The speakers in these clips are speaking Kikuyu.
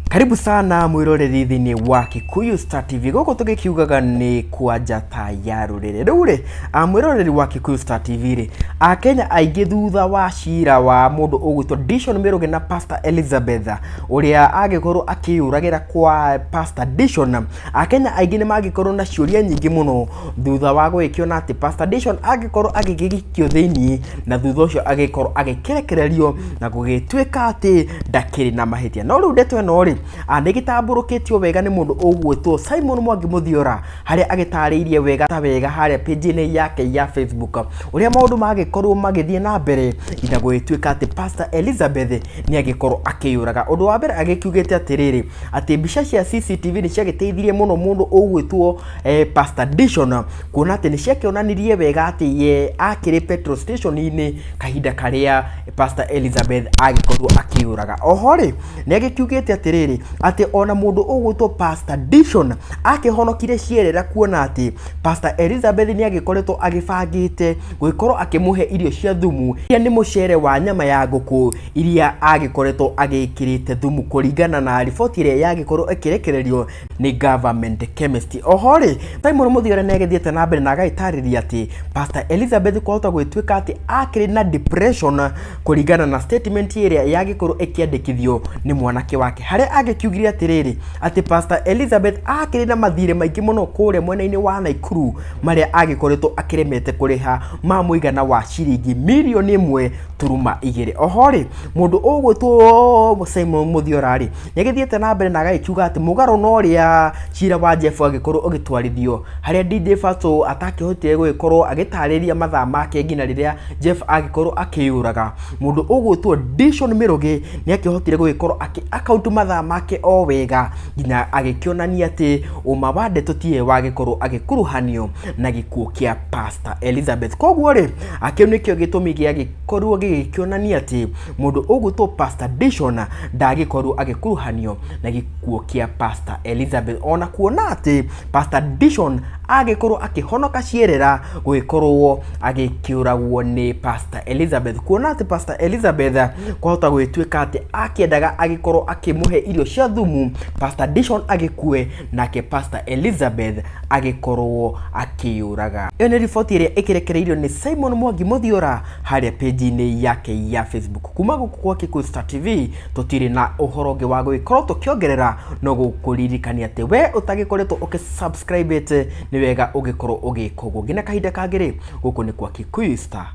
Karibu sana mwiroreri thĩinĩ wa Kikuyu Star TV gũkũ tũgĩkiugaga nĩ kwa njata ya rũrĩrĩ. Rĩu rĩ, mwĩroreri wa Kikuyu Star TV rĩ, Akenya aingĩ thutha wa cira wa mũndũ ũgwĩtwo Dishon Mĩrũgĩ na Pastor Elizabeth ũrĩa agĩkorwo akĩyũragĩra kwa Pastor Dishon, Akenya aingĩ nĩ magĩkorwo na ciũria nyingĩ mũno thutha wa gũgĩkĩona atĩ Pastor Dishon agĩkorwo agĩgĩikio thĩinĩ na thutha ũcio agĩkorwo agĩkĩrekererio na gũgĩtuĩka atĩ ndakĩrĩ na mahĩtia. No rĩu ndeto ĩno rĩ, nĩ ĩgĩtambũrũkĩtio wega nĩ mũndũ ũgwĩtwo Simon Mwangi Mũthiora harĩa agĩtarĩirie wega ta wega harĩa page-inĩ yake ya Facebook ũrĩa maũndũ magĩkorwo magĩthiĩ na mbere nginya gũgĩtuĩka atĩ Pastor Elizabeth nĩ agĩkorwo akĩyũraga. Ũndũ wa mbere agĩkiugĩte atĩrĩrĩ, atĩ mbica cia CCTV nĩ ciagĩteithirie mũno mũndũ ũgwĩtwo Pastor Dishon kuona atĩ nĩ ciakĩonanirie wega atĩ ye akĩrĩ petrol station-inĩ kahinda karĩa Pastor Elizabeth agĩkorwo akĩyũraga. Oho rĩ, nĩ agĩkiugĩte atĩrĩrĩ, atĩ ona mũndũ ũgwĩtwo Pastor Dishon akĩhonokire cierera kuona atĩ Pastor Elizabeth nĩ agĩkoretwo agĩbangĩte gũgĩkorwo akĩmũhe irio cia thumu iria nĩ mũcere wa nyama ya ngũkũ iria agĩkoretwo agĩkĩrĩte thumu kũringana na riboti ĩrĩa yagĩkorwo ĩkĩrekererio nĩ government chemist. Oho rĩ, Simon Mũthiora nĩ agĩthiĩte na mbere na agagĩtarĩria atĩ Pastor Elizabeth kwahota gũgĩtuĩka atĩ akĩrĩ na depression kũringana na statement ĩrĩa yagĩkorwo ĩkĩandĩkithio nĩ mwanake wake harĩa agĩkiugire atĩrĩrĩ atĩ Pastor Elizabeth akĩrĩ na mathirĩ maingĩ mũno kũrĩa mwena-inĩ wa Naikuru marĩa agĩkoretwo akĩremete kũrĩha ma mũigana wa ciringi 1.2 mirioni. Oho rĩ, mũndũ ũgwĩtwo Simon Mũthiora rĩ, nĩ agĩthiĩte na mbere na agagĩkiuga atĩ mũgarũ na ũrĩa cira wa Jeff agĩkorwo ũgĩtwarithio harĩa DJ Fatxo atakĩhotire gũgĩkorwo agĩtarĩria mathaa make nginya rĩrĩa Jeff agĩkorwo akĩyũraga, mũndũ ũgwĩtwo Dishon Mĩrũgĩ nĩ akĩhotire gũgĩkorwo akĩ account mathaa make o wega nginya agĩkĩonania atĩ ũma wa ndeto tiwe wagĩkorwo agĩkuruhanio na gĩkuũ kĩa Pastor Elizabeth. Koguo rĩ, kĩu nĩkĩo gĩtũmi gĩagĩkorwo gĩgĩkĩonania atĩ mũndũ ũgwĩtwo Pastor Dishon ndagĩkorwo agĩkuruhanio na gĩkuũ kĩa Pastor Elizabeth, ona kuona atĩ Pastor Dishon agĩkorwo akĩhonoka cierera gũgĩkorwo agĩkĩũragwo nĩ Pastor Elizabeth, kuona atĩ Pastor Elizabeth kwahota gũgĩtuĩka atĩ akĩendaga agĩkorwo akĩmũhe irio cia thumu Pastor Dishon agĩkue nake Pastor Elizabeth agĩkorwo akĩyũraga. Ĩyo nĩ riboti ĩrĩa ĩkĩrekereirio nĩ Simon Mwangi Mũthiora harĩa page-inĩ yake ya Facebook. Kuma gũkũ kwa Kikuyu Star TV tũtirĩ na ũhoro ũngĩ wa gũgĩkorwo tũkĩongerera no gũkũririkania atĩ we ũtagĩkoretwo ũkĩ-subscribe nĩ wega ũgĩkorwo ũgĩka ũguo. Nginya kahinda kangĩ rĩ, gũkũ nĩ kwa Kikuyu Star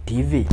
TV.